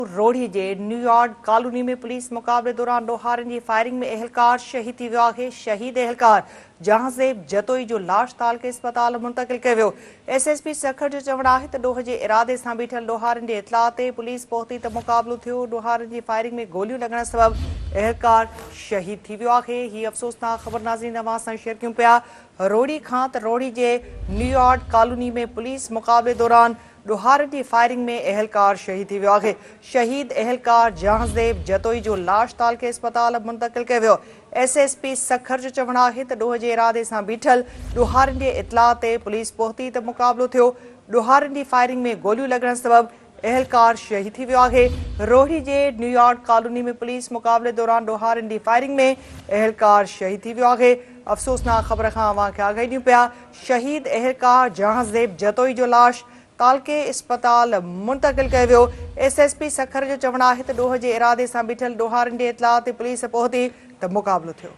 روهڙي جي Navy Yard colony ۾ police مقابلي دوران ڏوهارين جي فائرنگ ۾ اهلڪار شهيد ٿي ويو آهي، شهيد اهلڪار جهانزيب جتوئي جو لاش تعلقي اسپتال منتقل ڪيو ويو. ايس ايس پي سکر جو چوڻ آهي ته ڏوهه جي ارادي سان بيٺل ڏوهارين جي اطلاع تي پوليس پهتي ته مقابلو ٿيو، ڏوهارين جي فائرنگ ۾ گوليون لڳڻ سبب اهلڪار شهيد ٿي ويو آهي. هي افسوسناڪ خبر ناظرين اوهان سان شيئر ڪيون پيا روهڙي کان ته روهڙي جي نيويارڊ ڪالوني ۾ پوليس مقابلي دوران ڏوهارين جي فائرنگ ۾ اهلڪار شهيد ٿي ويو آهي. شهيد اهلڪار جهانزيب جتوئي جو لاش تعلقي اسپتال منتقل ڪيو ويو. ايس ايس پي سکر جو چوڻ آهي ته ڏوهه جي ارادي سان بيٺل ڏوهارين جي اطلاع تي پوليس پهتي ته مقابلو ٿيو. ڏوهارين جي فائرنگ ۾ گوليون لڳڻ سبب اهلڪار شهيد ٿي ويو آهي. روهڙي جي نيويارڊ ڪالوني ۾ پوليس مقابلي دوران ڏوهارين جي فائرنگ ۾ اهلڪار شهيد ٿي ويو آهي. افسوسناڪ خبر کان اوهان کي آگاهي ڏيون پيا. شهيد اهلڪار جهانزيب جتوئي جو لاش تعلقي اسپتال منتقل ڪيو ويو. ايس ايس پي سکر جو چوڻ آهي ته ڏوهه جي ارادي سان بيٺل ڏوهارين جي اطلاع تي پوليس پهتي ته مقابلو ٿيو.